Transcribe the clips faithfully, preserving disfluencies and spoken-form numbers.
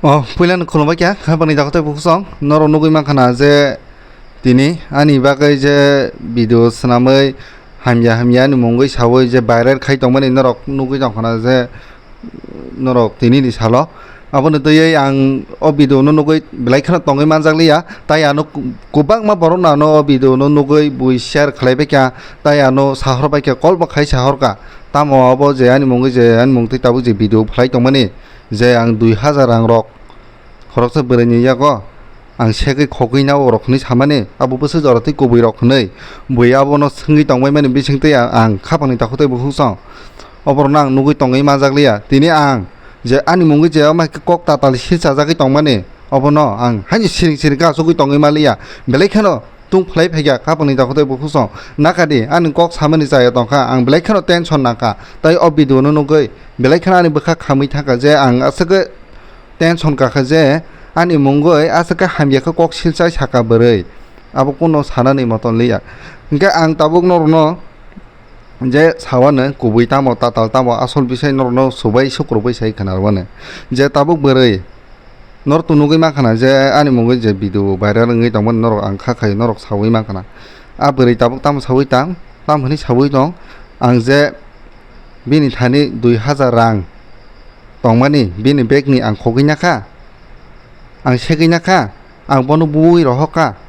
O, puilano khulumbai kha, khapangni dakhotai bukhusong. Norok nugwi mankha na je tini ani bagwi je video swnamwi hamya hamya ani mungwi sawi je viral khai tongmani norok nugwi tongkha na je norok tini ni salo. Aboni twiwi ang o video no nugwi belai kheno tongwi manjak liya, tai ano ku-, kwbangma borok no ano o video no nugwi bui share khlai bai kha, tai ano sahor bai kha, call bo khai sahor kha. Tamo abo je ani mungwi je ani mung twi tabuk je video phlai tongmani, je ang dui hajar rang rok khoroksa bwrwi ni yago ang segwi khogwi na o rok hwnwi samani, abo bwswk jora twi kubui rok hwnwi bui abono swngwi tongbai mani bising twi ang, ang khapangni takhuk tei bukhuk song oborokno ang nugwi tongwi manjak liya. Tini ang je ani mungwi je omo hai khe kok tatal silsa jagwi tongmani, obono ang haino siring siring khe achugwi tongwi manliya, belai kheno tung phlai phaikha khapangni takhuk tei bukhuk song. Nakadi ani kok samani chaya tongkha, ang belai kheno tension nangkha, tai o video no nugwi belai kheno ani bwkha khamwi thangkha je ang aswk khe tension kakha je ani mungwi aswk khe hamya khe kok silchai saka bwrwi, abo kuno sanani moton liya. Hinkhe ang tabuk norokno je sawano kubui tamo tatal tamo asol bisai norokno subai sukrubui sai khwnarwani je tabuk bwrwi norokto nugwi mankha na je ani mungwi je video viral wngwi tongmani norok ang kha khaio norok sawi mankha na. A bwrwi tabuk tamo sawi tang, tamo hwnwi sawi tong ang je bini thani dui hajar rang tongmani bini bag ni ang khogwi nakha, ang segwi nakha, ang bono buwi rohokha.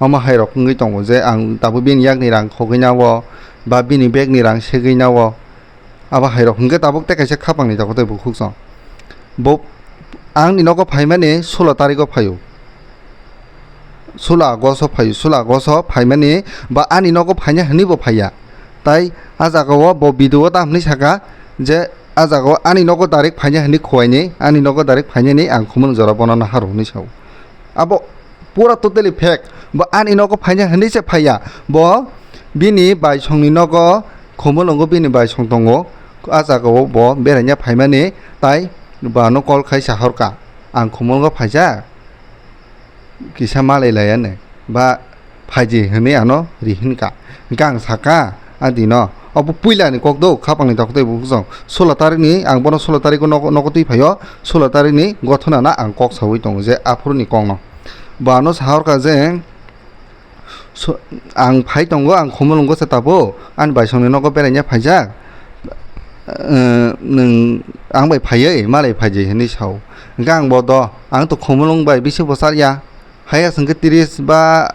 Omo hai rok wngwi tongo je ang tabuk bini yakni rang khogwi nao ba bini bag ni rang segwi nao. Abo hai rok hinkhe tabuk tei kaisa khapangni takhuk tei bukhuk song. Bo angni nogo phaimani sulo tariko phaio. Sulo August o phaio, sulo August o phaimani ba ani nogo phaina hwnwi bo phaiya. Tai a jaga o bo video o tamo hwnwi saka je a jaga o ani nogo direct phaina hwnwi khuaini, ani nogo direct phainani ang khumung jora bono nahar hwnwi sao. Abo pura totally fake. Bo ani nogo phaina hwnwi se phaiya. Bo bini baisongni nogo, Khumulwngo bini baisong tongo. A jaga o bo beraina phaimani tai bo ano call khai sahorkha, "Ang Khumulwngo phaijak, kisa malai laiya" hwnwi ba phaidi hwnwi ano ri hinkha. Hinkhe ang sakha, "A dino obo puilani kok do, khapangni takhuk tei bukhuk song. Sulo tarikni, ang bono sulo tariko nogo, nogo twi phaio, sulo tarikni gothona na ang kok saui tongo je aphuruni kokno." Bo ano sahorkha je, "So, ang phai tongo, ang Khumulwngo se tabuk, ani baisongni nogo beraina phaijak. Eh, nwng ang bai phaiwi malai phaidi," hwnwi sao. Hinkhe ang bo do, "Ang to Khumulwng bai bisi bwsarya." Haya hwnkhe tris ba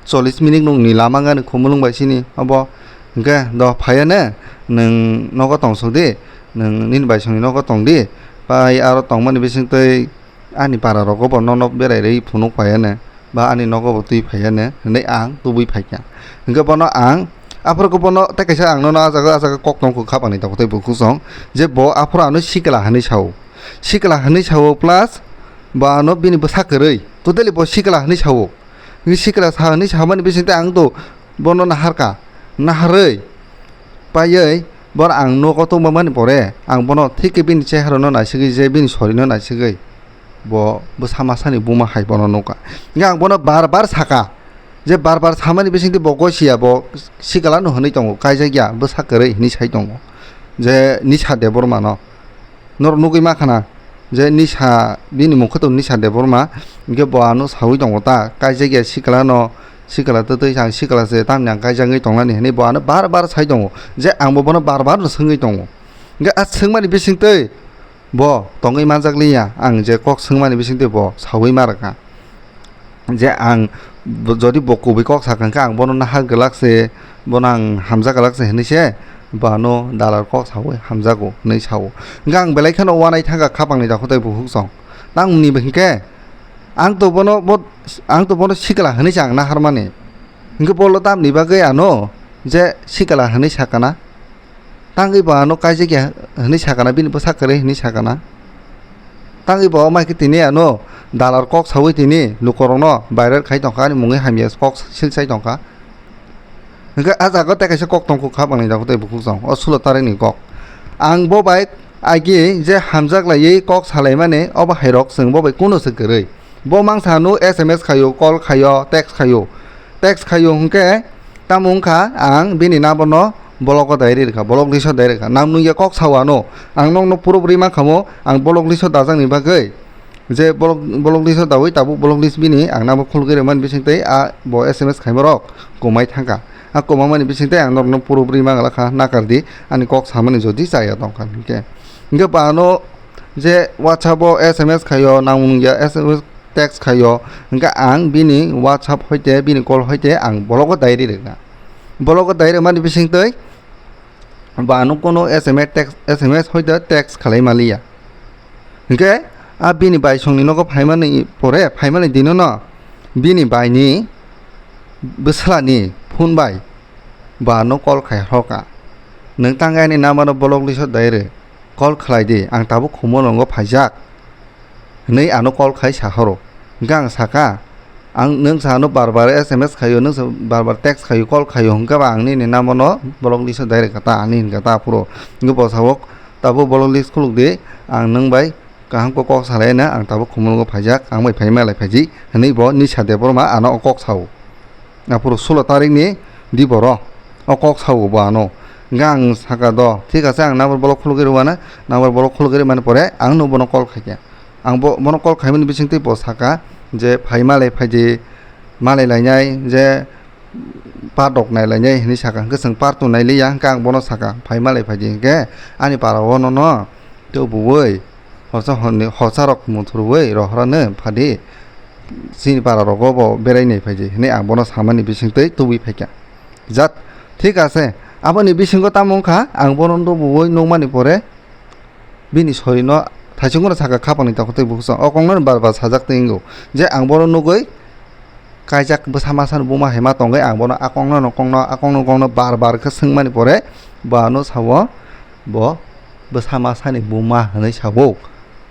chollish minute nokni lama wngani Khumulwng bai sini obo. Hinkhe do phaiya ne, nwng nogo tongsok di, nwng nini baisongni nogo tong di, pai aro tongmani bising twi ani para rogo bo nono berai rwi phunuk phaiya ne, ba ani nogo bo twi phaiya ne, hwnwi ang tubui phaikha. Hinkhe bono ang, aphuru khe bono tei kaisa ang nono ah jaga, ah jaga kok tong kha khapangni takhuk tei bukhuk song, je bo aphuru ano sikla hwnwi sao. Sikla hwnwi sao plus bo ano bini bwsa kwrwi, totally bo sikla hwnwi sao. Hwnwi sikla sa hwnwi samani bising tei ang to bono naharkha, naharwi paiwi bono ang nogo tongmani pore ang bono thik khe bini cheharano naisigwi je bini sorino naisigwi bo bwsa masani buma hai bono nukha. Hinkhe ang bono bar bar sakha, je bar bar samani bising tei bo goisiya, bo sikla no hwnwi tongo, kaijakya, bwsa kwrwi hwnwi sai tongo je Nisha Debbarma no. Norok nugwi mankha na je Nisha, bini mung khe to Nisha Debbarma, hinkhe bo ano saui tongo ta, "Kaijakya sikla no, sikla twtwi ang sikla se, tamni ang kaijakgwi tongnani," hwnwi bo ano bar bar sai tongo, je ang bo bono bar bar no swngwi tongo. Hinkhe a swngmani bising twi bo tongwi manjak liya, ang je kok swngmani bising twi bo saui ma rwkha. Je ang bo, jodi bo kubui kok sakha, hwnkhe ang bono nahar glak se, bono ang hamjak glak se hwnwi se, bo ano dalal kok saui hamjago hwnwi sao. Hwnkhe ang belai kheno uanai thangkha khapangni takhuk tei bukhuk song. Tamoni hwnkhe ang to bono bo, ang to bono sikla hwnwi se ang naharmani. Hwnkhe bolo tamni bagwi ano je sikla hwnwi sakha na? Tangwi bo ano kaijakya hwnwi sakha na, bini bwsa kwrwi hwnwi sakha na? Tangwi bo omo hai khe tini ano dalar kok saui tini lukurokno viral khai tongkha, ani mungwi hamya kok silsai tongkha. Hwnkhe ah jaga tei kaisa kok tongkha khapangni takhuk tei bukhuk song, o sulo tarikni kok. Ang bo bai agi je hamjak laiwi kok salaimani, obo hairok chwng bo bai kuno se kwrwi. Bo mangsa ano S M S khaio, call khaio, text khaio. Text khaio hwnkhe tamo wngkha ang bini number no Block o dai ri rwkha, block list o dai rwkha. Nang nung ya kok sao ano. Ang nokno proof ri mankha mo, ang block list o dajak ni bagwi. Je block, block list o dawi tabuk block list bini ang nabo khulgwi rwmani bisingtwi a bo S M S khaima rok komai thangkha. A komamani bisingtwi ang norokno proof ri mangla kha, nakar di ani kok samani jodi chaya tongkha hinkhe. Hinkhe ba ano je WhatsApp o S M S khaio, nang nung ya S M S text khaio, hinkhe ang bini WhatsApp hoite bini call hoite ang block o dai ri rwkha. Block o dai rwmani bisingtwi ba ano kono S M S text, S M S hoite text khalai maliya. Hinkhe a bini bai songni nogo phaimani pore, phaimani dinono bini baini bwslani phone bai ba ano call khai hoka. Nwng tang ani number no block list o dai rw, call khlai di, ang tabuk Khumulwngo phaijak. Hwnwi ano call khai sahoro. Hinkhe ang saka, ang nwng sa ano bar bar S M S khaio, nwng sa bar bar text khaio, call khaio, hinkhe ba ang nini number no block list o dai rwkha ta, ani hinkha ta aphuru. Hinkhe bo sabo, tabuk block list khuluk di, ang nwng bai kaham kok kok salai na, ang tabuk Khumulwngo phaijak, ang bai phai malai phaiji, hwnwi bo Nisa Debbarma ano o kok sao. Aphuru sulo tarikni diboro o kok sao bo ano. Hinkhe ang saka do, thik ase, ang number block khulugwi rwmano, number block khulugwi rwmani pore ang no bono call khaikha. Ang bo, bono call khaimani bisingtwi bo saka je phai malai phaidi, malai lainai je par rok nai lainai hinwi saka. Hinkhe chwng par tong nai liya, hinkhe ang bono saka phai malai phaidi hinkhe ani para o nono tei buwoi horsa horni, horsa rok muthurwi rohorano phadi chini para rogo bo berai nai phaidi hinwi ang bono samani bisingtwi tubui phaikha. Jat, thik ase, aboni bisingo tamo wngkha, ang bono nukmani pore bini sorino thaichungno saka khapangni takhuk tei bukhuk song. O kokno bar bar sajak tei wngo je ang bono nugwi kaijak bwsa masani buma hai ma tongwi ang bono a kokno no kokno a kokno kokno bar bar khe swngmani pore bo ano sao bo bwsa masani buma hwnwi sao.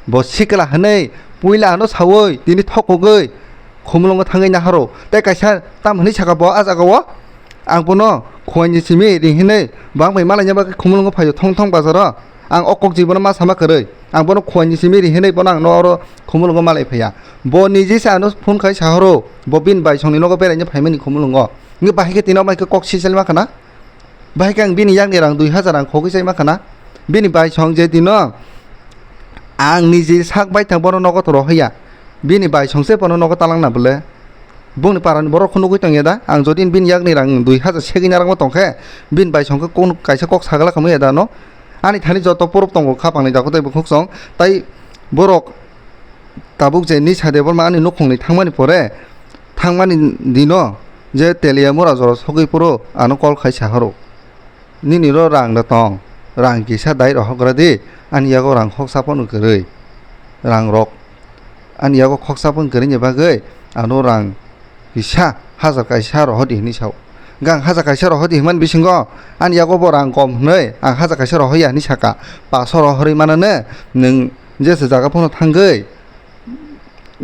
Bo sikla hwnwi puila ano saui tini thokogwi Khumulwngo thangwi naharo tei kaisa tam hwnwi saka bo a jagao. Ang bono khuaini simi ri hinwi bang bai malaina bagwi Khumulwngo phaio thong thong bazaro. Ang o kok jibono ma sama kwrwi. Ang bono khuaini simi ri hinwi bono ang no oro Khumulwngo malai phaiya. Bo niji se ano phone khai sahoro. Bo bini bai songni nogo beraina phaimani Khumulwngo. Ngi bahai khe tino mai khe kok sisel ma khana. Bahai khe ang bini yakni rang dui hajar ang khogwi chai ma khana. Bini bai song je tino ang niji sak bai thang bono nogo to rohorya. Bini bai song se bono nogo talangna bwle. Bongni parani borok kho nugwi tongya da? Ang jodi bini yakni rang dui hajar segwi narwkma tongkhe, bini bai songkhe kon kaisa kok sagala khamwi ya da no? Ani thani joto proof tongo khapangni dakho tei bukhuk song, tai borok tabuk je Nisa Debbarma ani nukhungni thangmani pore, thangmani dino je Teliamura jora sogwi phuru ano call khai sahoro. Nini ro rang da tong, rang kisa dai rohok gra di, ani yago rang khoksa phano kwrwi, rang rok ani yago khoksa phano kwrwini bagwi ano rang kisa hajar kaisa rohor di hinwi sao. Hwnkhe ang hajar kaisa rohor di hinmani bisingo ani yago bo rang kom hwnwi ang hajar kaisa rohor ya hinwi saka, paso rohorwi manano nwng jesa jaga phano thangwi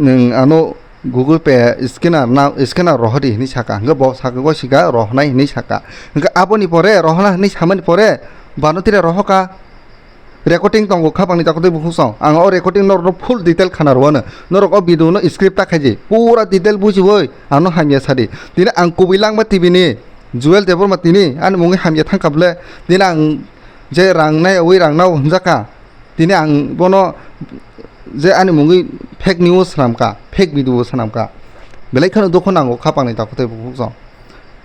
nwng ano Google Pay scanner na, scanner rohor di hinwi saka, hwnkhe bo saka gosika rohornai hinwi saka, hwnkhe aboni pore rohorna hinwi samani pore bano tire rohoka. Recording tongo khapangni dakho tei bukhuk song, ang o recording norokno full detail khana rwano, norok o video no script ta khaidi pura detail bujiwi ano hamya sadi. Tini ang kubui langma T V ni Jewel Debbarma tini ani mungwi hamya thangkha bwle, tini ang je rang naiwi rang nao hwnjakha. Tini ang bono je ani mungwi fake news swnamkha, fake video swnamkha. Belai kheno dukhu nango khapangni dakho tei bukhuk song.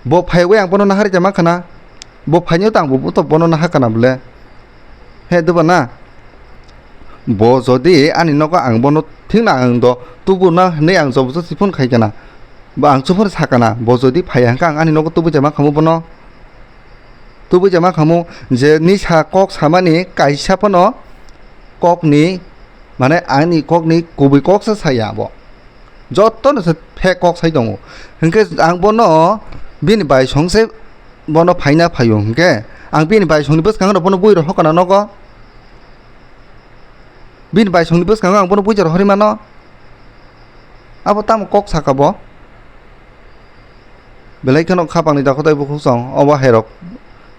Bo phaiwi ang bono naharwi tongma khana. Bo phaino tang bo buto bono naha kana bwle. He duba na? Bo jodi ani nogo ang bono thikna ang do tubuna hwnwi ang jobo josi phone khai kana. Bo ang chuphur sakana. Bo jodi phaiya hwnkhe ang ani nogo tubui jama khamu bono. Tubui jama khamu je Nisa kok samani kaisa phano kokni, mane ani kokni kubui koksa saya bo. Jotono se fake kok sai tongo. Hwnkhe ang bono bini bai songse bono phaina phaio hwnkhe ang bini bai songni bwskango bono bui rohor kana nogo. Bini bai songni bwskango ang bono bui rohorwi mano. Abo tamo kok saka bo? Belai kheno khapangni dakho tei bukhuk song, obo hairok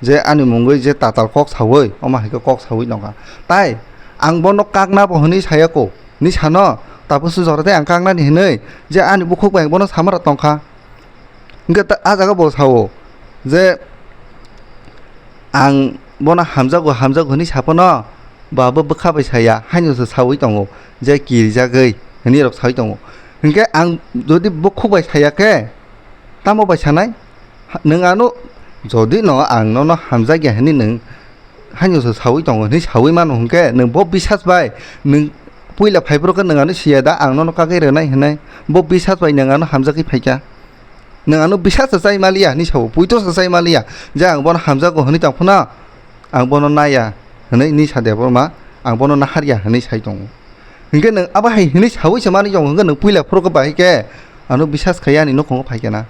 je ani mungwi je tatal kok saui, omo hai khe kok saui nokha. Tai ang bono kakna bo hwnwi saya ko, ni sano, tabukhe jora tei ang kaknani hwnwi je ani bukhuk bai ang bono samara tongkha. Hwnkhe ta-, a jaga bo sao je ang bono hamjago, hamjago hwnwi saphano, ba bo bwkha bai saya, haino se saui tongo je kirijagwi hwnwi rok saui tongo. Hinkhe ang jodi bukhuk bai saya khe, tamo bai sanai? Ha, nwng ano, jodi no ang nono hamjakya hwnwi nwng haino se saui tongo hwnwi saui mano hinkhe, nwng bo bisas bai nwng puila phaiphuru khe nwng ano siya da, ang nono kagwi rwnai hwnwi, bo bisas bai nwng ano hamjagwi phaikha. Nwng ano bisas se chai maliya hwnwi sao, puito se chai maliya je ang bono hamjago hwnwi tong phano, ang bono naya hwnwi Nisa Debbarma, ang bono naharya hwnwi sai tongo. Hinkhe nwng abo hai hwnwi saui se manwi tongo, hinkhe nwng puila phuru khe bahai khe ano bisas khaiya ani nukhungo phaikhe na.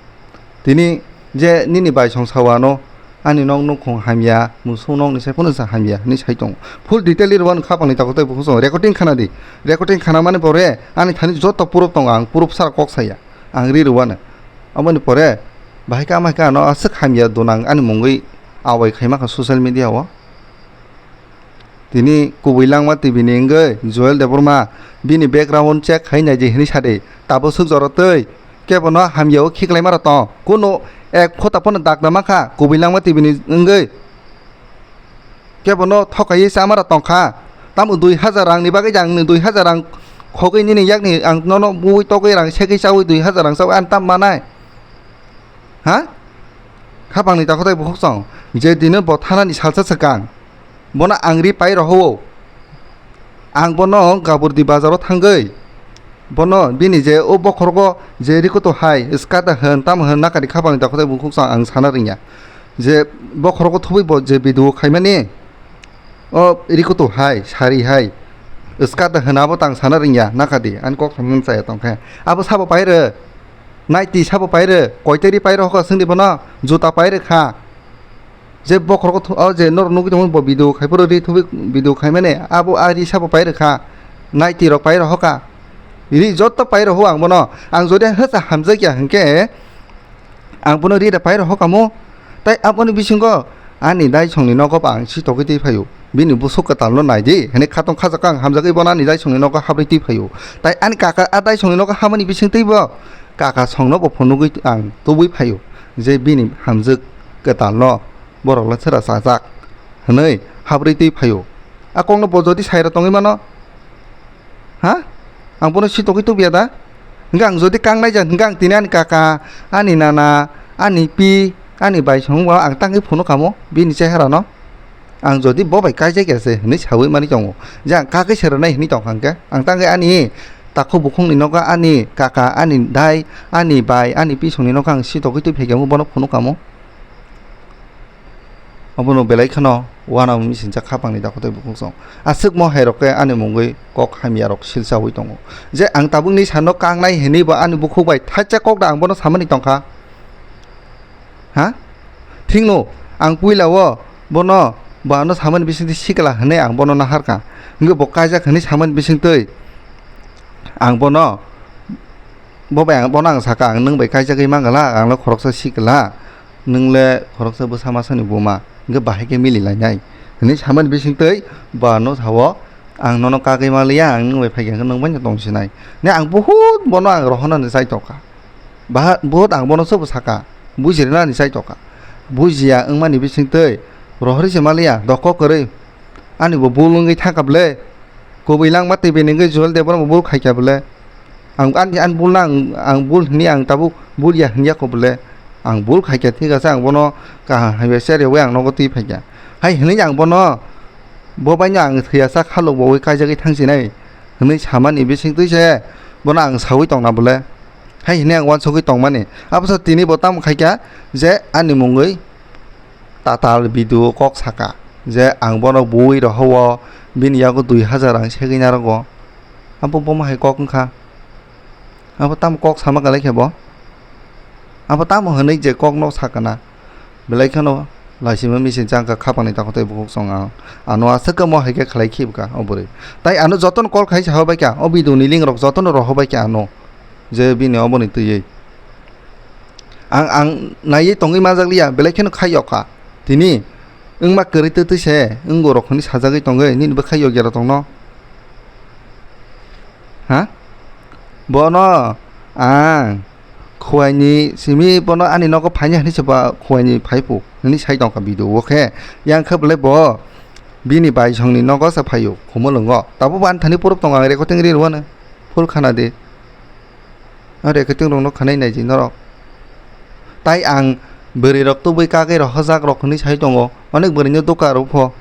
Tini je nini bai song sao ano, ani nok nukhung hamya, musuk nokni sai phano sa hamya hwnwi sai tongo. Full detail rwani khapangni takhuk tei bukhuk song recording khana di. Recording khana mani pore ani thani joto proof tongo, ang proof sara kok saya. Ang ri rwano. Aboni pore bahai khe ama khe ano aswk hamya dunang ani mungwi awai khaima kha social media o. Tini kubui langma T V ni wngwi Joel Debbarma bini background check khai naidi hwnwi sadi. Tabuk swk jora twi kebono hamya o khiklai mara tong. Kuno ek phota pono dakna mankha kubui langma T V ni wngwi. Kebono thokaiwi chamara tongkha. Tamo dui hajar rangni bagwi ang dui hajar rang khogwi nini yakni ang nono bui togwi rang segwi chaui dui hajar rang chaui ang tam manai? Ha? Khapangni takhuk tei bukhuk song. Je dino bo thanani salsa swkang. Bono ang ri pai rohou. Ang bono Gaburdi bazaro thangwi. Bono bini je o bokhorogo je rikutu hai, skata hwn, tamo hwn, nakari khapangni takhuk tei bukhuk song ang sana ringya. Je bokhorogo thubui bo je video khaimani, o rikutu hai, sari hai, skata hwn abo tang sana ringya, nakadi, ani kok samung chaya tongkhe. Abo sabo paire, naiti sabo paire, koiteri paire hoko swngdi bono, juta paire kha. Je bokhorok tho-, o je norok nugwi tongmani bo video khai phuru ri thubui video khaimani abo a ri sabo pai rwkha, naiti rok pai rohoka, ri joto pai roho ang bono. Ang jodi hwsa hamjakya hinkhe ang bono ri da pai rohokamo. Tai aboni bisingo ani dai songni nogo ba ang sitogwi twi phaio, bini busuk kwtalno naidi hwnwi khatong khajak ang hamjagwi bono ani dai songni nogo habri twi phaio. Tai ani kaka a dai songni nogo habani bising twi bo kaka songno bo phunugwi ang tubui phaio je bini hamjak kwtalno borok le chwra chajak hwnwi habri twi phaio. A kokno bo jodi saira tongwi mano, ha? Ang bono sitogwi tubuya da? Hwnkhe ang jodi kang naijak hwnkhe ang tini ani kaka, ani nana, ani pi, ani bai songbo ang tangwi phunukha mo bini cheharano. Ang jodi bo bai kaijakya se hwnwi saui manwi tongo, je ang kagwi se rwnai hwnwi tongkha hwnkhe, ang tangwi ani takhuk bukhukni nogo ani kaka, ani dai, ani bai, ani pi songni nogo ang sitogwi twi phaikha mo bono phunukha mo. Obono belai kheno uanamo misingjak khapangni dakotoi bukhuk song. Aswk mo hai rok khe ani mungwi kok hamya rok silsaui tongo. Je ang tabukni sano kangnai hinwi bo ani bukhuk bai thaisa kok da ang bono samani tongkha. Ha? Thikno ang puila o bono bo ano samani bisingtwi sikla hinwi ang bono naharkha. Hwnkhe bo kaijak hinwi samani bisingtwi ang bono, bo bai ang, bono ang sakha, ang nwng bai kaijagwi mangala, ang le khoroksa sikla. Nwng le khoroksa bwsa masani buma, hwnkhe bahai khe mili lainai, hwnwi samani bisingtwi bo ano sao, ang nono kagwi manliya, ang nwng bai phaikha hwnkhe nwng bai no tong sinai. Ne ang buhut bono ang rohornani chai tongkha. Baha-, buhut ang bono sobo saka, buji rwnani chai tongkha. Bujiya wngmani bisingtwi rohorwi se manliya, doko kwrwi ani bo bul wngwi thangkha bwle. Kubui langma twi bini wngwi Joel Debbarma bul khaikha bwle. Ang ani, ani bul na ang, ang bul hwnwi ang tabuk bul ya hwnwi yakho bwle. Ang bul khaikha thik ase, ang bono kaham hamya cherwi ang nogo twi phaikha. Hai hwnwi ang bono, bo baino ang thwiya sak halok bo wi kaijagwi thangsinai hwnwi samani bisingtwi se bono ang saui tongna bwle. Hai hwnwi ang uansugwi tongmani. Abose tini bo tamo khaikha je ani mungwi tatal video kok saka je ang bono bui rohao bini yago dui hajar rang segwi narogo. Abo bomo hai kok wngkha. Abo tamo kok sama kwlai khe bo? Abo tamo hwnwi je kok no sakana? Belai kheno laisima misin changkha khapangni takhuk tei bukhuk song ang. Ano aswk khe mo hai khe khlai khibkha o bwrwi. Tai ano jotono call khai sahobaikha, o video ni link rok jotono rohobaikha ano. Je bini oboni twiwi. Ang, ang naiwi tongwi manjakliya, belai kheno khai yokha. Tini wngma kwrwi twtwi se wngorok hwnwi sajagwi tongwi nini bwkhai yokya rok tongno. Ha? Bono ang khuaini simi bono ani nogo phaina hwnwi se ba khuaini phaipu. hwnwi sai tongkha video o khe. Yang khe belai bo bini baisongni nogo se phaio Khumulwngo. Tabuk bo ani thani proof tongo, ang recording ri rwano. Full khana di. O recording rokno khanai naidi norok. Tai ang bwrwi rok tubui kagwi rohorjak rok hwnwi sai tongo. Onek bwrwino doka rw pho.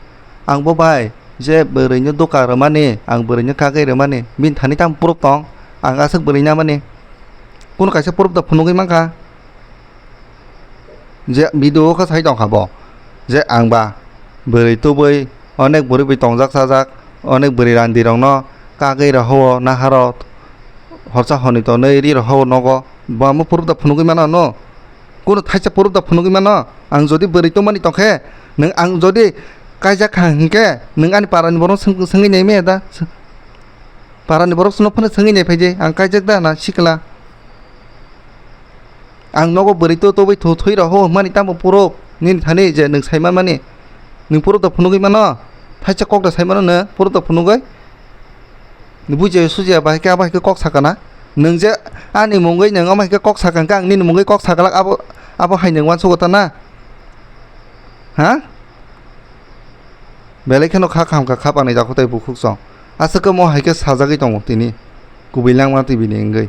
Ang bo bai je bwrwino doka rwmani, ang bwrwino kagwi rwmani, bini thani tamo proof tong? Ang aswk bwrwi namani. Kunu kaisa proof da phunugwi mankha. Je video o khe sai tongkha bo, je ang ba bwrwi tubui onek bwrwi bai tongjak chajak, onek bwrwi randi rokno kagwi rohor naharo horsa horni tonwi ri rohor nogo, bo amo proof da phunugwi mano no? Kunu thaisa proof da phunugwi mano? Ang jodi bwrwi tongmani tongkhe, nwng ang jodi kaijak kha hinkhe nwng ani parani borok swng-, swngwi nai maya da? Parani borok sino phano swngwi nai phaidi, ang kaijak da na sikla? Ang nogo bwrwi to tobwi thu thwi roho hwnmani tamo puruk nini thani je nwng sai manmani? Nwng puruk da phunugwi mano? Thaisa kok da sai mano nwng puruk da phunugwi? Bujiya sujiya bahai khe abo hai khe kok sakana? Nwng je ani mungwi nwng omo hai khe kok sakha hwnkhe ang nini mungwi kok sakalak abo, abo hai nwng uansugo ta na? Ha? Belai kheno kha khamkha kha panai jakhwtai bukhuksong. Aswk khe mo hai khe sajagwi tongo tini. Kubui langma tibini wngwi.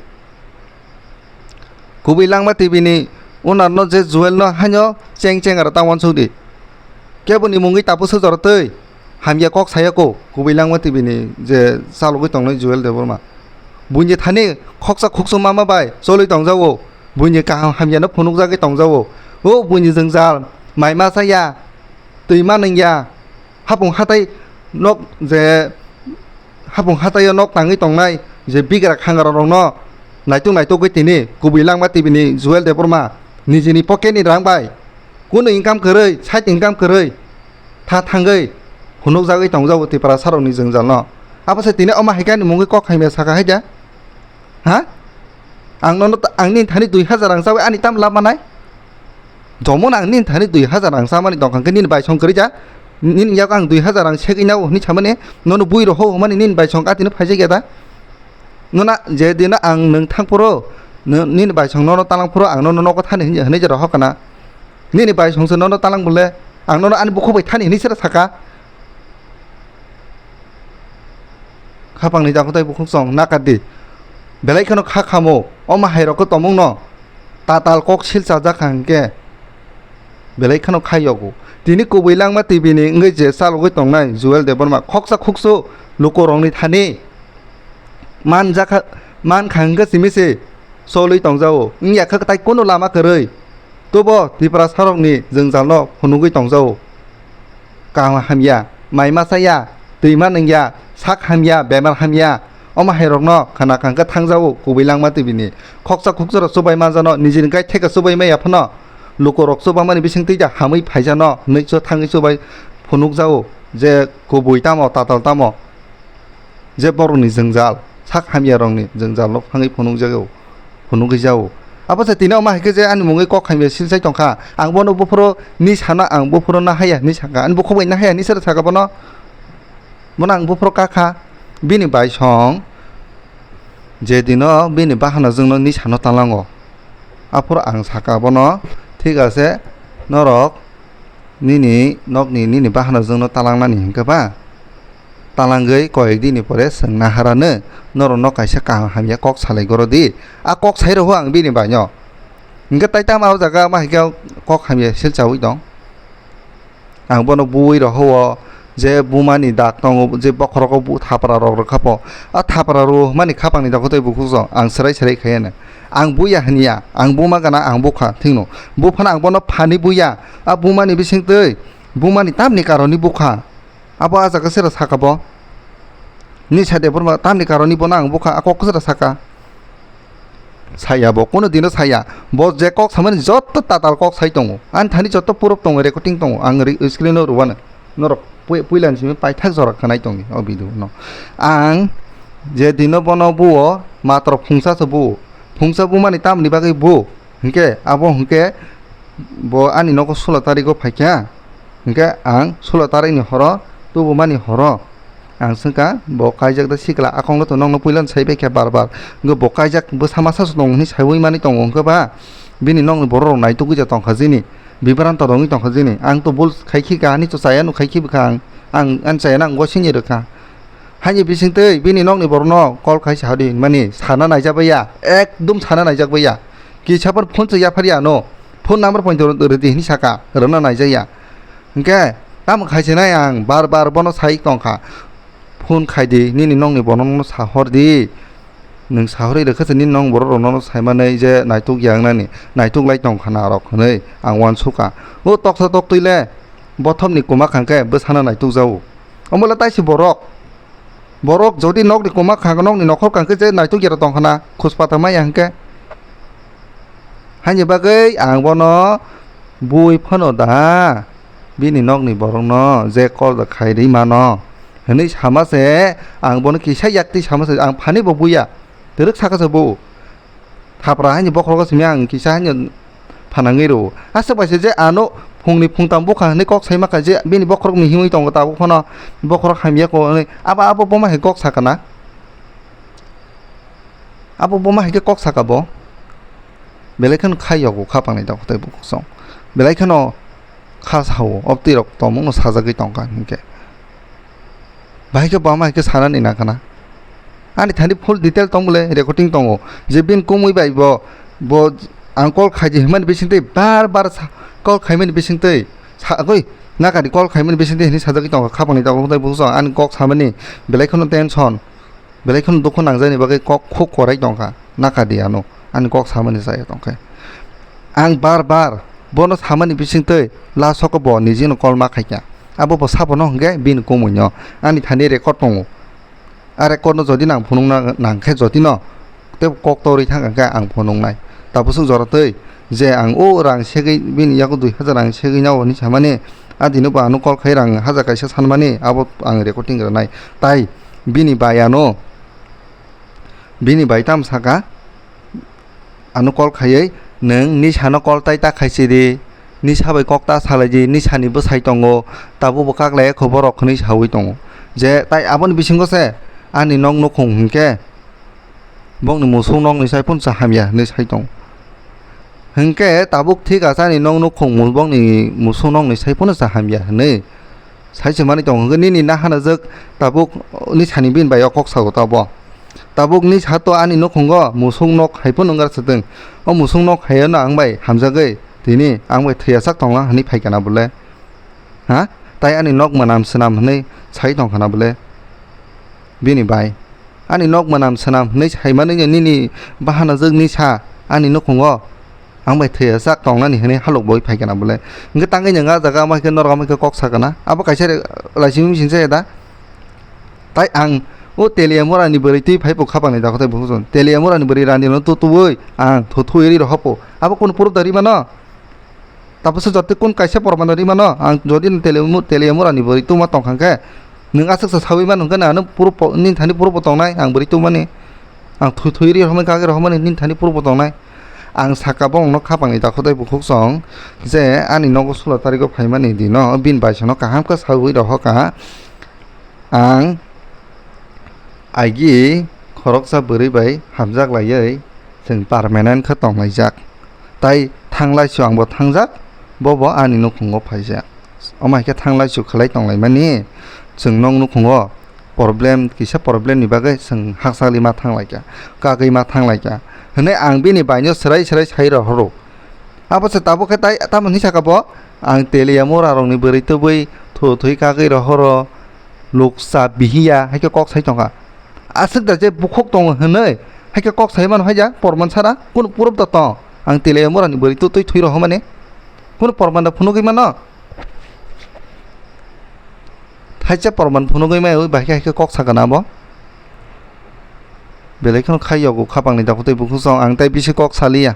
Kubui langma tibini owner no je Joel no haino cheng cheng aro ta uansuk di. Keboni mungwi tapusu jora twi hamya kok sayako kubui langma tibini je chalogwi tongnai Joel Debbarma. Buini thani khoksa khuksu mama bai cholwi tongjago. Buini kaham hamya no phunukjagwi tongjago. O buini jwngjal mai ma chaya. Twi ma nungya, hapung hatai nok je, hapung hataio nok tangwi tongnai je bigrak hangra rokno naituk naitugwi tini kubui langma tibini Joel Debbarma nijini pocket ni rang bai kunu income kwrwi, side income kwrwi tha thangwi phunukjagwi tongjago Tiprasa rokni jwngjalno. Abo se tini omo hai khe ani mungwi kok hamya saka hai da? Ha? Ang nono ta-, ang nini thani dui hazar rang chawi ani tam lab manai? Jomon ang nini thani dui hazar rang chamani tongkha hwnkhe nini baisong kwrwi ja. Nini yago ang dui hazar rang segwi nao hwnwi samani nono bui roho hwnmani nini baisong atino phaijak ya da? Nona je dino ang nwng thang phuru, nw-, nini baisong nono talang phuru ang nono nogo thani hwnwi, hwnwi je rohor kana. Nini baisong se nono talang bole ang nono ani bukhuk bai thani hwnwi sera saka. Khapangni jakhwtai bukhuksong nakar di. Belai kheno kha khamo, omo hai rokno tomungno tatal kok sil chajak kha hwnkhe belai kheno kha yogo. Tini kubui langma tibini wngwi je chalogwi tongnai Joel Debbarma khoksa khuksu lukurokni thani man jakha, man kha hwnkhe simi se cholwi tongjago. Wngya khe tai kunu lama kwrwi. Tubo Tiprasarokni jwngjalno phunugwi tongjago. Kaham hamya, mai ma chaya, twi ma nungya, sak hamya, bemar hamya, omo hai rokno khana kha hwnkhe thangjago kubui langma tibini. Khoksa khuksa rok chubai manjano, nijini gai theka chubai maya phano, lukurok chubamani bising twi da hamwi phaijano, hwnwi cho thangwi chubai phunukjago je kubui tamo, tatal tamo. Je borokni jwngjal, sak hamya rokni jwngjal no phangwi phunukjago, phunukgwi jago. Abo se tini omo hai khe je ani mungwi kok hamya silsai tongkha. Ang bono buphuru ni sana, ang buphuru na haya ni saka. Ani bukhuk bai na haya ni sara saka bono. Bono ang buphuru kakha. Bini baisong je dino bini bahana jwngno ni sano talango. Aphuru ang saka bono, "Thik ase, norok nini nokni nini bahana jwngno talangnani hinkhe ba?" Talangwi koyek dini pore swngna harano, norokno kaisa kaham hamya kok salai goro di. A kok sai rw ang bini baino. Hinkhe tai tamo o jaga ma hai khe kok hamya silchawi tong. Ang bono buwi roho o je bumani dak tongo, je bokhorogo bu thapra rok rwkha po. A thapra rw mani khapangni dokhotwi bukhuk song ang swrai swrai khaiya. Ang buya hwnya, ang buma gana ang bukha thwino. Buphano ang bono phani buya. A bumani bisingtwi, bumani tamni karoni bukha. Abo ah jaga sera saka bo. Ni sade borma tamni karoni bono ang bukha, a kok sera saka. Saya bo, kono dino saya. Bo je kok samani jotto tatal kok sai tongo. Ani thani jotto proof tongo, recording tongo. Ang ri-, screen o rwano. Norok pui-, puila ni simi paithak jora khanai tongdi o video no. Ang je dino bono buo matro phungsa se buo. Phungsa bumani tamni bagwi buo. Hinkhe abo hinkhe bo ani nogo sulo tarigo phaikha. Hinkhe ang sulo tarikni horo, tubumani horo ang swngkha, bo kaijak da sikla, a kokno to nokno puilano sai baikha bar bar. Hinkhe bo kaijak bwsa masa se tongo hinwi saiwi manwi tongo hinkhe ba bini nokni borok rok naitugwi ja tongkha jini. Bibranto rwngwi tongkha jini. Ang to bul khai khi ka, ani to chaya nuk khai khi bwkha ang. Ang, ang chaya nang gosini rwkha. Haini bisingtwi bini nokni borokno call khai sa di hinmani sana naijak baiya. Ekdum sana naijak baiya. Kisa phano phone se yaphar ya no. Phone number point rwdi hinwi saka. Rwna naijak ya. Hwnkhe tamo khai sinai ang bar bar bono sai tongkha. Phone khai di, nini nokni borokno sahor di. Nwng sahorwi rwkha se nini nok borok rokno saimanwi je naituk ya wngnani, naituk lai tong kha na rok hwnwi ang uansukha. O toksa toktwi le bothopni kwma kha hwnkhe bwsano naituk jago. Omo le taisi borok. Borok jodi nokni kwma kha, nokni nokhor kha hwnkhe je naituk ya rok tong kha na, khuspata maya hwnkhe. Haini bagwi ang bono bui phano da, bini nokni borokno je call da khai rwi mano hwnwi sama se, ang bono kisa yaktwi sama se, ang phani bo buya, twrwk saka se bo. Thapra haini bokhorogo simi ang kisa haino phanangwi rwo. Aswk bai se je ano phungni phungtam bukha hwnwi kok sai ma kha je bini bokhorok mihimwi tongo tabuk phano, bokhorok hamya kho hwnwi. Abo, abo boma hai kok saka na? Abo boma hai khe kok saka bo? Belai kheno kha yogo khapangni dakhotai bukhuk song. Belai kheno kha sao, obtwi rok tongmungno sajagwi tongkha hinkhe. Bahai khe bama hai khe sanani nangkha na. Ani thani full detail tong bole recording tongo. Je bini kumui bai bo, bo ang call khaidi hwnmani bisingtwi bar bar sa-, call khaimani bisingtwi sa-, agoi nakadi call khaimani bisingtwi hinwi sajagwi tongkha khapangni dakhotai bukhuk song. Ani kok samani belai kheno tension. Belai kheno dukhu nangjakni bagwi kok khuk korai tongkha, nakadi ano, ani kok samani chaya tongkhe. Ang bar bar bono samani bisingtwi last o bo nijino call ma khaikha. Abo bo sabono hwnkhe bini kumuino ani thani record tongo. A record no jodi nang phunukna nangkhe jodino tei kok torwi thangkha hwnkhe ang phunuknai. Tabuk swk jora twi je ang o rang segwi bini yago dui hajar rang segwi nao hinwi samani, a dino bo ano call khai rang hajar kaisa sanmani, abo ang recording rwnai. Tai bini bai ano, bini bai tamo saka, ano call khaiwi, "Nwng nisano call tai ta khaisidi, nisa bai kok ta salaidi, nisani bwsai tongo, tabuk bo kaklai kho borok," hwnwi saui tongo. Je tai aboni bisingo se ani nok nukhung hinkhe, bokni musuk nokni sai phano cha hamya hinwi sai tongo. Hinkhe tabuk thik achani nok nukhung mu-, bokni musuk nokni sai phano cha hamya hinwi sai se manwi tongo. Hinkhe nini nahanajwk tabuk nisani bini bai o kok sago tabo. Tabuk nisa to ani nukhungo musuk nok hai phano wngkha swtwng. O musuk nok hai no ang bai hamjagwi tini ang bai thwiya sak tongla hinwi phaikha na bole? Ha? Tai ani nok mwnam swnam hinwi sai tongkha na bole? Bini bai. Ani nok mwnam swnam hinwi saimani nini bahanajwk nisa ani nukhungo ang bai thwiya sak tongnani hinwi halok boi phaikha na bole? Hwnkhe tangwi nwng a jaga omo hai khe norok omo hai khe kok sakha na? Abo kaisa re-, laising bising se da? Tai ang o Teliamura ni bwrwi twi phai bo khapang ni dakhotai bukhuk song. Teliamura ni bwrwi rani no tu tuwi ang thu thui ri rohopo. Abo kunu proof da ri mano? Tabuksa jotoi kun kaisa porman rwi mano, ang jodi no Teliamu-, Teliamura ni bwrwi tuma tongkha khe, nwng aswksa saui mano hwnkhe ano proof po-, nini thani proof bo tongnai, ang bwrwi tumani, ang thwi thwi ri rohormani kagwi rohormani nini thani proof bo tongnai. Ang saka borokno khapang ni dakhotai bukhuk song je ani nogo sulo tarigo phaimani dino bini baisano kaham khe saui rohorkha. Ang agi khoroksa bwrwi bai hamjak laiwi chwng permanent khe tonglaijak. Tai thanglaisu angbo thangjak, bobo ani nukhungo phaijak. Omo hai khe thanglaisu khlai tonglaimani chwng nok nukhungo problem, kisa problem ni bagwi chwng hakchali ma thanglaikha, kagwi ma thanglaikha hwnwi ang bini baino swrai swrai sai rohoro. Abo se tabuk khe tai tamo hinwi saka bo, ang Teliamura rokni bwrwi tubui thu thwi kagwi rohoro, luksa bihiya hai khe kok sai tongkha. Aswk da je bukhuk tongo hwnwi hai khe kok sai mano hai ja porman sara kunu proof da tong? Ang Teliamura ni bwrwi tu twi thwi rohormani kunu porman da phunugwi mano? Thaisa porman phunugwi mai oi, bahai khe hai khe kok sakha na bo? Belai kheno khai yogo khapang ni dakhotai bukhuk song, ang tai bisi kok saliya.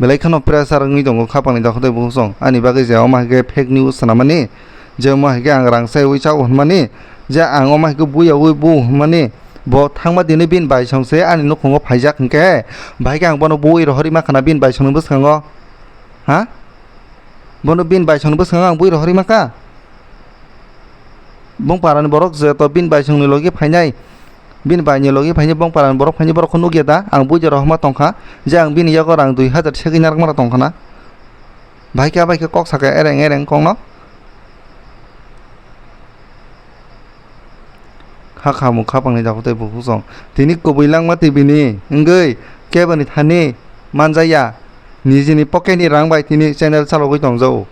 Belai kheno pressure wngwi tongo khapang ni dakhotai bukhuk song. Ani bagwi je omo hai khe fake news swnamani, je omo hai khe ang rang chaiwi chao hwnmani, je ang omo hai khe buyaui bu hwnmani, bo thangma dini bini baisong se ani nukhungo phaijak hwnkhe, bahai khe ang bono bui rohorwi ma khana bini baisongni bwskango. Ha? Bono bini baisongni bwskango ang bui rohorwi ma kha? Bong parani borok je to bini baisongni logi phainai, bini baini logi phainai, bong parani borok phainai, borok kho nukya da? Ang bui je rohorma tongkha, je ang bini yago rang dui hajar segwi narwkma rok tongkha na? Bahai khe abai khe kok saka ereng ereng kokno. Kha kha mukha pangni dakho tei bukhuk song. Tini kubui langma twi bini wngwi keboni thani manjaya. Nijini pocket ni rang bai tini channel chalogwi tongjao.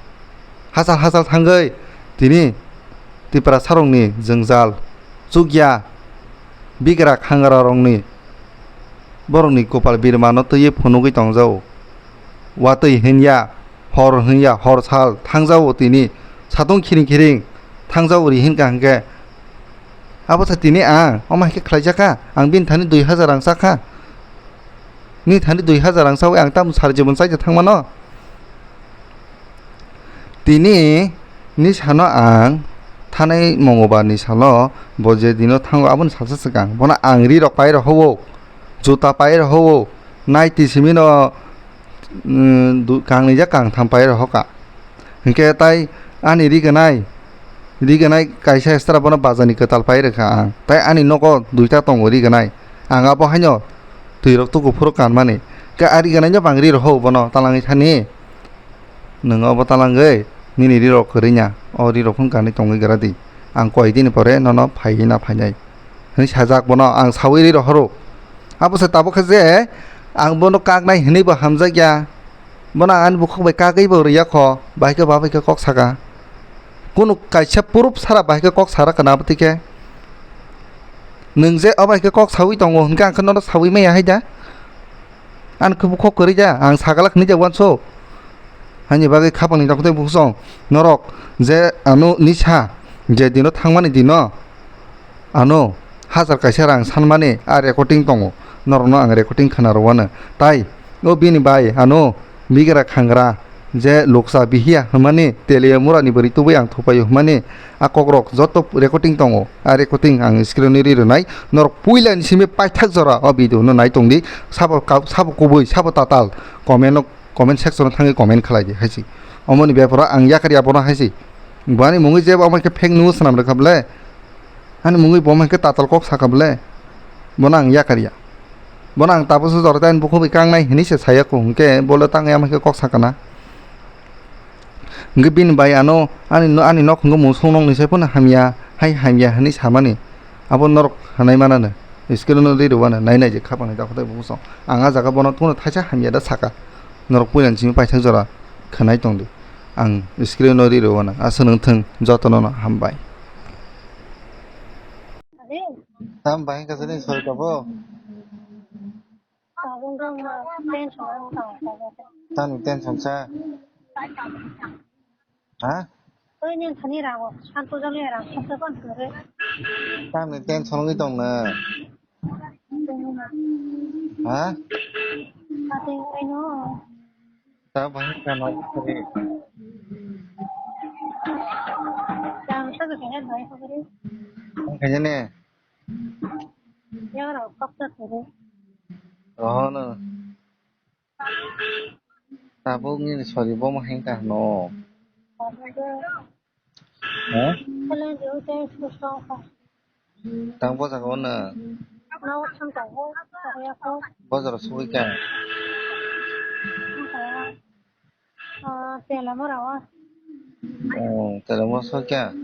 Hachal hachal thangwi tini Tipra sarokni jwngjal chukya bigra khangra rokni borokni kopal birmano twiwi phunugwi tongjao. Watwi hinya, hor hinya, hor sal thangjao tini satung khiring khiring thangjao ri hinkha hinkhe. Abo sa tini ang omo hai khe khlaijak kha, ang bini thani dui hazar rang chakha. Ni thani dui hazar rang chawi ang tamo sar jibon chaija thangmano. Tini ni sano ang thanai Mongobar ni salo bo je dino thango aboni salsa swkang bono ang ri rok pai rok howo, juta pai rok howo, naiti simi no, mm, du-, kang ni jak kang tham pai rok hoka. Hinkhe tai ani ri gwnai, ri gwnai kaisa extra bono bazar ni kwtal pai rwkha ang. Tai ani nogo duita tongo ri gwnai. Ang abo haino twi rok tuku phuru kanmani. Khe a ri gwnai no bang ri rok howo bono talangwi thani. Nwng obo talangwi nini rirok kwrwi nya, o rirok phung kanwi tongwi gra di. Ang koi dini pore nono phaiwi na phainai hwnwi sajak bono ang sawi ri rohoro. Abo se tabuk khe je ang bono kaknai hwnwi bo hamjak ya. Bono ang ani bukhuk bai kagwi bo rwya kho, bahai khe ba bai khe kok saka. Kunu kaisa proof sara bahai khe kok sara kana abo twi khe. Nwng je o bai khe kok sawi tongo hwnkhe ang khe nono sawi maya hai da. Ani khe bukhuk kwrwi da, ang sagala hwnwi da uanso. Ani bagwi khapangni dakhutai bukhuk song. Norok je ano nisa, je dino thangmani dino, ano hajar kaisa rang sanmani a recording tongo. Norokno ang recording khna rwano. Tai o bini bai ano bigra khangra je luksa bihiya hwnmani Teliamura ni bwrwi tubui ang thupaio hwnmani a kokrok joto recording tongo. A recording ang screen o ri rwnai. Norok puila ni simi paithak jora o video no nai tongdi. Sabo kau-, sabo kubui, sabo tatal comment o, comment section o thangwi comment khlai di hai se. Omoni beparo ang yakar ya bono hai se. Bani mungwi jeba omo khe fake news swnam rwkha ble. Ani mungwi bo omo khe tatal kok sakha ble. Bono ang yakar ya. Bono ang tabuksa jora tei ani bukhuk bai kangnai hinwi se saya kho, hinkhe bole tangwi ama khe kok sakana. Hinkhe bini bai ano ani no-, ani nok hwnwi musuk nokni sai phano hamya, hai hamya hinwi samani. Abo norok hanai manano, screen no ri rwano, nai nai je khapangni dakhutai bukhuk song. Ang a jaga bono tungno thaisa hamya da saka. Norok puila ni simi paithak jora khwnai tongdi. Ang screen no ri rwano, aswk nwng thung jotono no hambai. Tam bahai kha sini sori tabo. Tabuk wngkha tension wngkha. Tamni tension sa? Ha? Oi, nini thani rago, santo jalo ya rang, santo kon kore. Tamni tension wngwi tong na? Ha? Ate oi no. Ta bahai kha no kore. Jang sa ke kene bahai kore. Kanya ne? Yang rang kok ta kore. Rohono. Tabuk nini sori bomo hengka hwno. Ha? Tang bo jaga o na. Bojaro sugui ka. Oh, telemora sugui ka.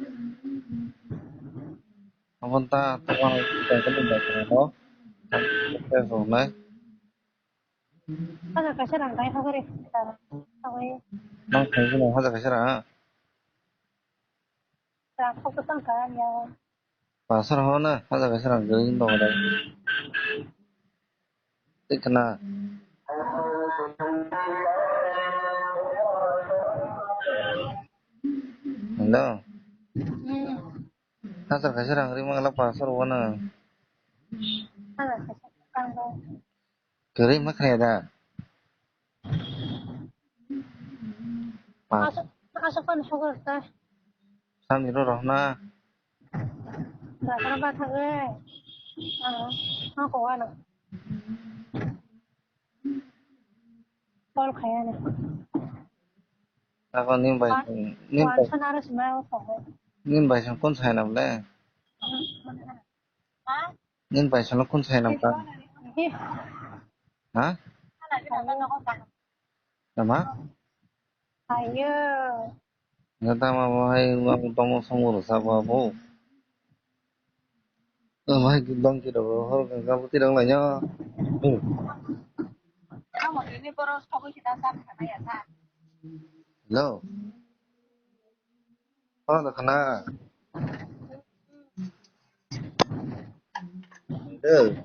Abon ta tongma nai. Hajar kaisa rang bai hagari. Tawai. Nang thangwi nang hajar kaisa rang? Rang kok tang ka ya. Pasar ho na hajar kaisa rang gari dong dai. Tikna. Hello. Hmm. Hajar kaisa rang ri mangla pasar ho na. Hajar kaisa rang bai. Kwrwi wngma khaya da? Aswk, aswk phano sogor ta. Samni ro rohna. Dakra bathagwi. Ano, ako ano. Call khaya ni. Ako nin bai, nin bai. Sana aro sima o sogor. Nin bai song kon sai na bole? Ha? Nini bai salo kun sai nang ta? Ha? Nama? Ayo. Nga tama bo hai ma bo tomo songo ro sa ba bo. Ang hai dong ki ro hor ka ka buti rang lai nyo. Amo ini boros pagui kita sa khana ya sa. Hello. Oh, da khana. Eh.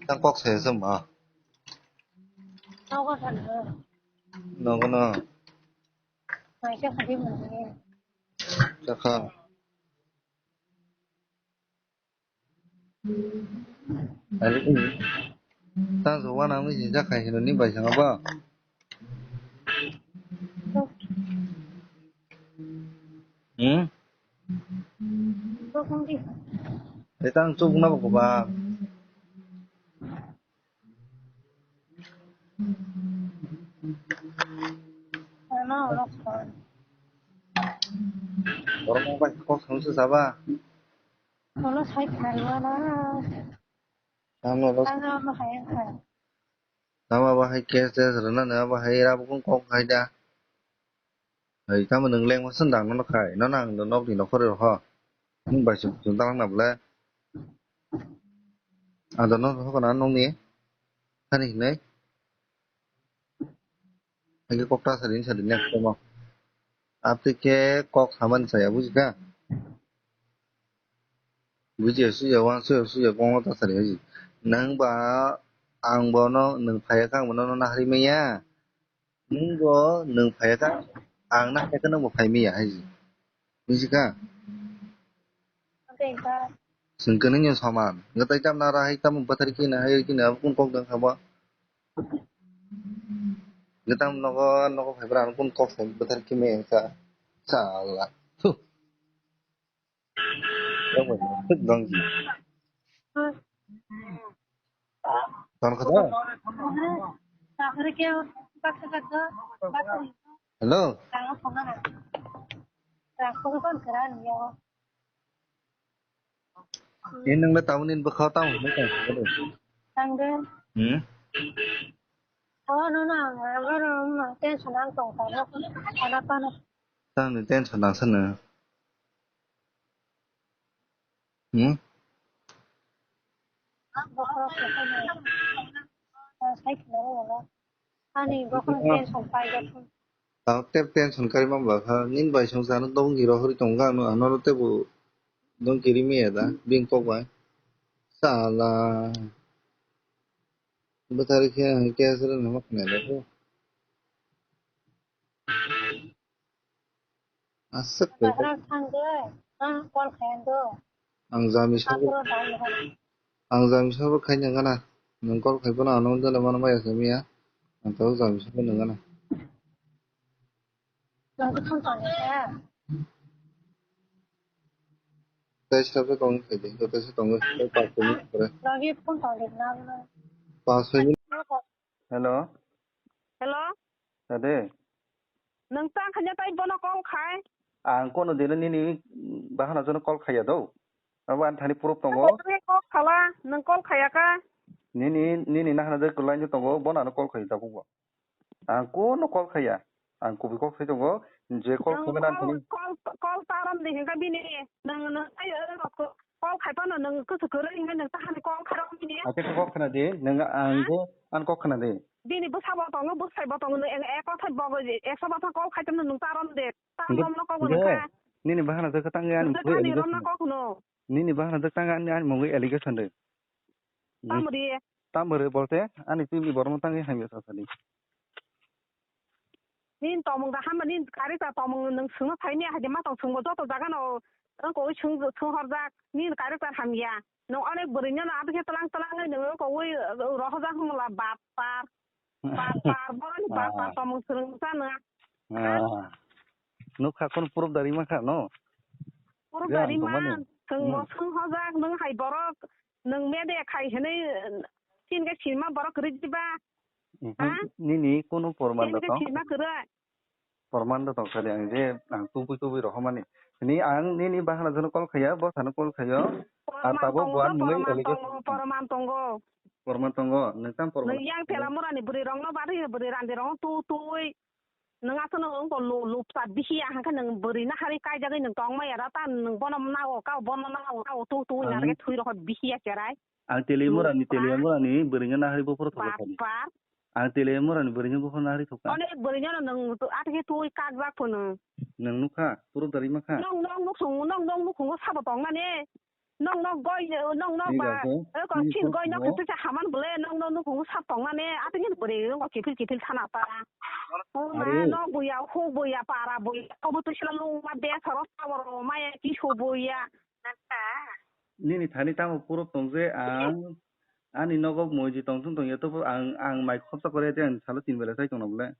Tang kok se sem ah. Tao ko sana. No ko no. Mai ka khadi mo ni. Chakha. Tang so wana mi jin jakhai hino ni bai sanga ba. Hmm? Tang chuk na ba ko ba. Borok mobile kok samsa saba. Solo sai kharwana. Tamo lo. Tamo hai kha. Tamo ba hai kes des rana na ba hai ra bukun kok hai da. Hai tamo nung leng masan dang no khai. No nang do nok ni nokhor ho. Nung bai sung sung dang na bole. Ado no ho kana nung ni. Hani hinai. Hai khe kok ta sadi, sadi next time o. Aphi khe kok samani saya, buji kha? Buji ya, suya, wan suya, suya, kok ta sadi, buji. Nang ba, ang bono, nung phaya kha, ang bono, no nahari maya. Nung bo, nung phaya kha, ang nahari kha, nung bo phai maya, hai. Buji kha? Sengkhe nung yo saman. Gatai tam na ra hai tam bathar ki na hai ki na kun kok dang khaba. Gatam nogo nogo phai bra kun kok sai bathar ki me sa. Sala. Huh. Yang mana? Dong ji. Ton kata? Hello. Ini nang le tamu nin bwkha tamu hinwi tong kha de. Tang de. Hmm? Oh, no, no, ang aro tension ang tong kha. Ana pa no. Tang ni tension ang sana. Hmm? Ani bokhorok tension pai jat. Tao tep tension kari mam ba kha. Nin bai song sana dong giro hori tong ga no ano tebo dong kiri mi ya da bing kok bai. Sala. Bwtharwi khe ang khe aswk rwngno ma khwnai da kho. Aswk khe. Bagra thangde, ang call khayan do. Ang jami sabo, Apro dal hai. Ang jami sabo khaina gana. Nwng call khai phano ano dole mano maya se miya. Ang tabuk jami sabo nung gana. Nwng khe phone tong khe? Tei sabe tong khe de, tei se tong khe, tei pas minute pore. Lagi phone tong de na na. Pas minute. Hello. Hello. Ade. Nwng tang khanya tai bono call khai. Ang kono dino nini bahana jono call khaya do. Abo ani thani proof tongo. Nwng call khala, nwng call khaya ka. Nini, nini nahana de line tongo, bono ano call khai tabuk bo. Ang kono call khaya. Ang kubui kok sai tongo, je call nwng khaimani call, thani. Call, call taram de hinga bini. Nwng, nwng, ayo, call khai phano nwng kusu kwrwi hinga nwng tahani call kharam bini. Ate kok khna de, nwng ang je an kok khna de. Bini bwsa bo tongo, bwsai bo tongo, nwng ek, ek kothai bo, ekso bwsa call khai tongno nwng taram de. Tam nom no kok nwng kha. Nini bahana de khatang ani. Nwng thani rom na kok no. Nini bahana de tang ani, ani mungwi allegation de. Tam ri. Tamo rwi bolte ani twi borokno tangwi hamya sa sadi. Nini tomung da hamba nini kari ta tomung nwng swngno phaimya hai de ma tong swngbo joto jaga no wng koi swng swng horjak nini kari ta hamya. Nwng onek bwrwi no abo khe tlang tlang wng nwng wng koi rohorjak hwnla bap par bap par boroni bap par tomung swrwng sa nw. Nukha kono proof dari ma kha no? Proof dari ma swngbo swng horjak nwng hai borok. Nwng media khai hinwi, chini khe sinma borok kwrwi diba? Ha? Nini kunu porman rok tong? Sinma kwrwi. Porman do tongsa de ang je ang tubui tubui rohormani. Ni ang nini bahana jono call khaiya, bo sano call khaiyo. Ar Porman tabo tongo, buan mungwi porman allegation tongo, porman tongo. Porman tongo, nang tam porman. Nang yang tela murani bwrwi rokno bari bwrwi randi rokno tu tui. Nang aswkno wngkha lu-, lupsa bisi ya hangkhe nang bwrwi nahari kaijagwi nang tongmaya da ta nang bono nago kao bono nago kao tu tu. Ang narwkhe thwi rokho bisi ya cherai. Ang tele murani, tele murani bwrwino nahari buphuru thokha thani. Bapar. Ang tele murani bwrwino buphuru nahari thokha. One bwrwino no nwng tu athe twi kak jak phano. Nwng nukha, puro dari makha. Nong nong nukhung, nong nong nukhungo sabo tong mane. Nong nong goi, nong nong ba. Eko chin goi nok kisa haman bole, nong nong nukhungo sab tong mane. Athe ngi bwrwi nong kiphil kiphil thana ta. O ma, are. Nok buya, huk buya, para buya. Obo twi sila lung ma de saro saboro maya kisu buya. Nini thani tamo puro tong je ang ani nogo moji tong thung tong ya to ang, ang mai khopsa kore te ang salo tin bela sai tong na bole.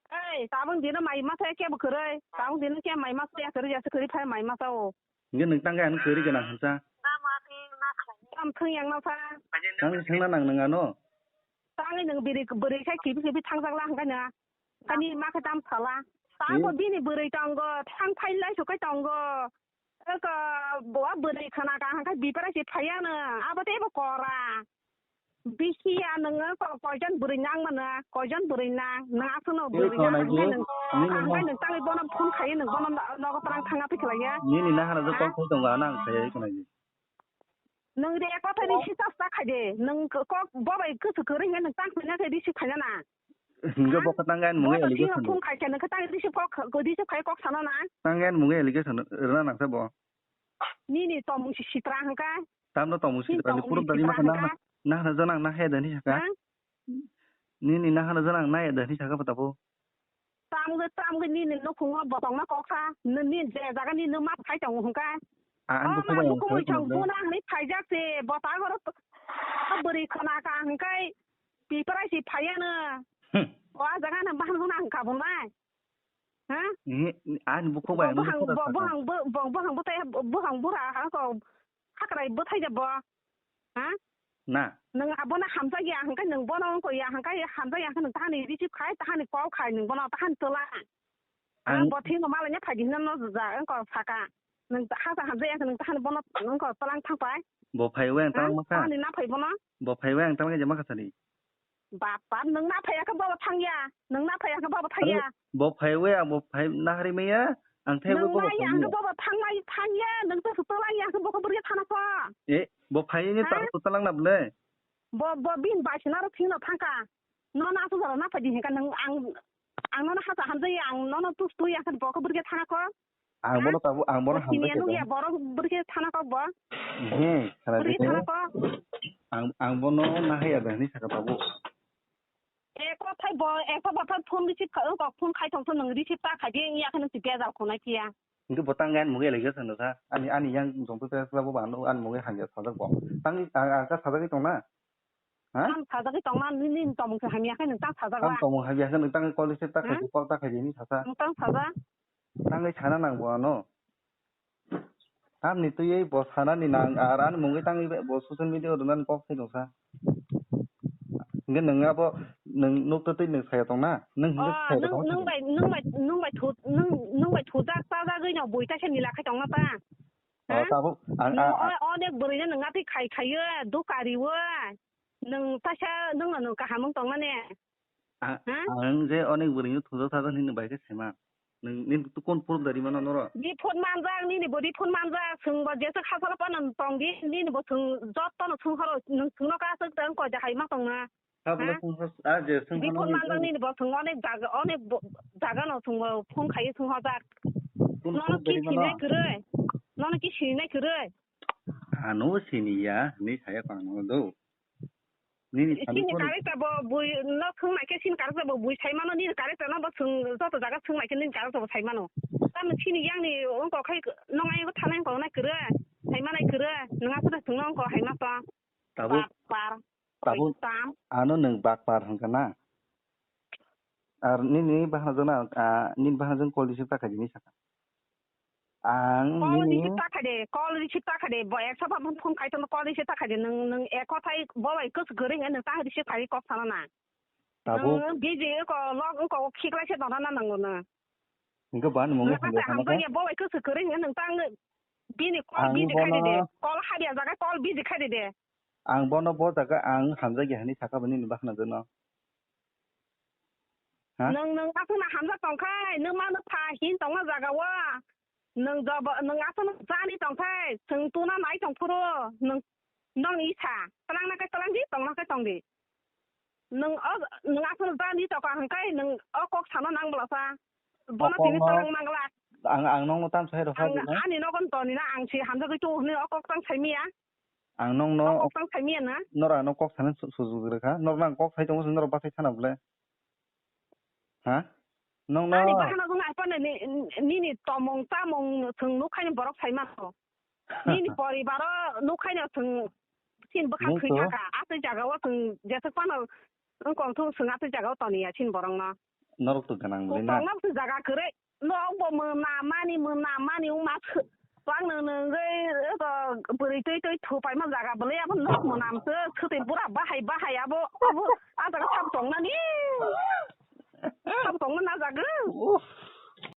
Ei, tabung dino mai masa kebo kwrwi. Tabung dino ke mai masa ya kwrwi ya se kwrwi phai mai masa o. Nge nang tang ga ang kwrwi gana hansa. Tam thung yang no sa. Tang thang na nang nang ano. Tangwi nwng biri bwrwi khai kibi kibi thangjak la hwnkhe na. Kani ma khe tam sala. Tamo bini bwrwi tongo, thang phai lai sukai tongo. Eko bo bwrwi khna ka hwnkhe bipara se phaiya no. Abo tei bo kora. Bisi ya nwng ko koijon bwrwi nang mano, koijon bwrwi nang. Nwng aswkno bwrwi nang hwnkhe nwng hwnkhe nwng tangwi bono phone khaiwi nwng bono nogo twlang thangna twi khlaiya. Nini nahana je call khai tongo, ano ang khaiya khna. Nwng de kothai ni sisa sa khai de. Nwng kok bo bai kusu kwrwi hwnwi nwng tang khaina khe receive khaina na. Hingke bo khe tang ani mungwi allegation. Phone khai khe nwng khe tang receive kok, receive khai kok sana na. Tang ani mungwi allegation rwna nang sa bo. Nini tomung si sitra hwnkha. Tamno tomung sitra ni proof dani ma khe nahana, nahana jana ang nahaya dani saka. Nini nahana jana ang nahaya dani saka bo tabo. Tamgwi, tamgwi nini nukhungo botongma koksa, nini je jaga nini ma phai tongo hwnkhe. Ah, ang o ma nukhung bai chong buna hwnwi phaijak se, bota goro bwrwi khna ka hwnkhe piparai se phaiya no. Hmm. O a jaga no bahang hwnna hwnkha bo nai. Ha? Eh, ani bukhuk bai ang bukhuk bai. Buhang bo, buhang bo, buhang bo tai, buhang bura ha ko hakrai bo thai jabo. Ha? Na. Nwng abono hamjakya hwnkhe nwng bono wngkha ya hwnkhe hamjakya hwnkhe nwng tahani receive khai, tahani call khai nwng bono tahani twla. Ang bo thwino malaina phaidi hwnna no ja wngkha saka. Nwng hasa hamjakya hwnkhe nwng tahani bono wngkha twlang thangpai. Bo phaiwi ang twlang makha. Tahani na phai bono. Bo phaiwi ang twlang je makha sani. Bapa, nwng na phaiya khe bobo thangya. Nwng na phaiya khe bobo thangya. Bo phaiwi ang bo phai nahari maya. Ang thai bo bobo thangya. Nwng na ya khe bobo thangnai thangya. Nwng to sutolang ya khe bo khe bwrwi thana kho. Eh, bo phaiwi ni ta sutolang na bwle. Bo, bo bin bai sina ro thingno thangka. No na su jora na phaidi hingka nwng ang, ang no na hasa hamjaya ang no no tu tu ya khe bo khe bwrwi thana kho. Ang bono tabuk, ang bono hamjak ya. Nukya borok bwrwi thana kok bo. He, khana bwrwi thana kok. Ang, ang bono nahaya da hinwi saka tabuk. E kothai bo, e ko bothor phone receive kha, kok phone khai tong phone nwng receive ta khai di, ya khano si bejal khonai phiya. Hintu bo tang gan muge lagi sa no sa. Ani, ani yang jong pe pe sa bo ba no an muge hanja sajak bo. Tang ang, ang ka sajak tong na. Ha? Ang sajagwi tongna nini tomung se hamya khe nwng tang sajagwa. Ang tomung hamya khe nwng tang kol receive ta khai, kol ta khai di ni sasa. Nwng tang saja. Tangwi sana nang bo ano. Tamni twiwi bo sanani nang ar ani mungwi tangwi bo social media o rwnani kok sai tongsa. Hingke nwng abo nwng nukto twi nwng saya tongna? Nwng hingke saya tongna? Nwng bai, nwng bai, nwng bai thu, nwng, nwng bai thujak chajagwi no bui kaisa nila khai tongna ta. Oh, tabuk ang, ang, onek bwrwino nwng atwi khai khaiyo, dukariwo. Nwng taisa nwngno nwng kaham wng tongmani. Ang je onek bwrwino thujak thajak hinwi bai khe sema. Nwng nini to kon proof dari mano noro? Di phone manjak, nini bo di phone manjak, swng bo jeswk hachalo phano tong di, nini bo swng jotono swng horo, nwng swngno ka aswk tong koi da hai ma tongna. Ha, bono swng hor, a je swng hor. Di phone manjak nini bo swng onek jaga, onek bo, jagano swng bo phone khai swng hojak. Nono ki sinai kwrwi? Nono ki sinai kwrwi? Ano siniya, ni saya kang no do. Nini sini character bo bui no swng nai khe sini character bo bui sai mano nini character no bo swng joto jaga swng nai khe nini character bo sai mano. Tamo sini yang ni wngkok khai nong ai thanai wngkok nai kwrwi. Sai manai kwrwi. Nwng aswk swng no wngkok hai ma to. Tabuk, bapar, tabuk, tam. Ano nwng bapar hwnkha na? Ar nini bahana jona, ah, nini bahana jona call receive ta khai di ni saka. Ang call nini receive ta khai de, call receive ta khai de, bo ekso ba phone khai tono call receive ta khai de, nwng, nwng ek kothai bo bai kwswk kwrwi hwnwi nwng ta receive khai kok sana na. Tabuk. Nwng busy ko log ko khiklai se tona na nango na. Hingke bani mungwi Nang hamjak asa hamjak ya, bo bai kwswk kwrwi hwnwi nang tang bini call Ang busy khai di de. Bono, Call hadiya jaga call busy khai di de. Ang bono bo jaga ang hamjak ya hwnwi sakha bini ni bakhna jeno. Ha? Nang, nang aswk na hamjak tong khai, nang ma nang pha hin tongma jaga o. Nang job, nang aswk na jani tong khai, chwng tuna nai tong phuru, nang, nang isa, twlang na khai twlang di, tong na khai tong di. Nwng o, nwng aswk jani toka hwnkhe nwng o kok sana nang bwlasa. Bono tini kokno twlang mangla. Ang, ang nokno tam sai rwkha Ang, bini. Ani nogon toni na ang si hamjagwi tu hwnwi o kok tang sai miya. Ang nokno O kok tang sai miya na. Nora ano kok sana su-, sujuk rwkha. Nora ang kok sai tongo, nora bathai sana bwle. Ha? Nokno Ani bahana jong ai pano ni, nini tomung chamung chwng nukhaini borok sai mano. Nini poribaro nukhaino chwng sin bwkha Nung thwi to. Thangkha. Aswk jagao chwng jeswk phano wngkong thung chwng aswk jagao toniya sin borokno. Norok to ganang bwlwi na. Kokborokno chwng jaga kwrwi. Nok bo mwnamani, mwnamani wngma sw-, twang nwng nwngwi, eko, bwrwi twi twi thupaima jaga bwlwi abo nok mwnam sw, swtwi bura bahai bahai abo, abo, a jaga sabo tongnani.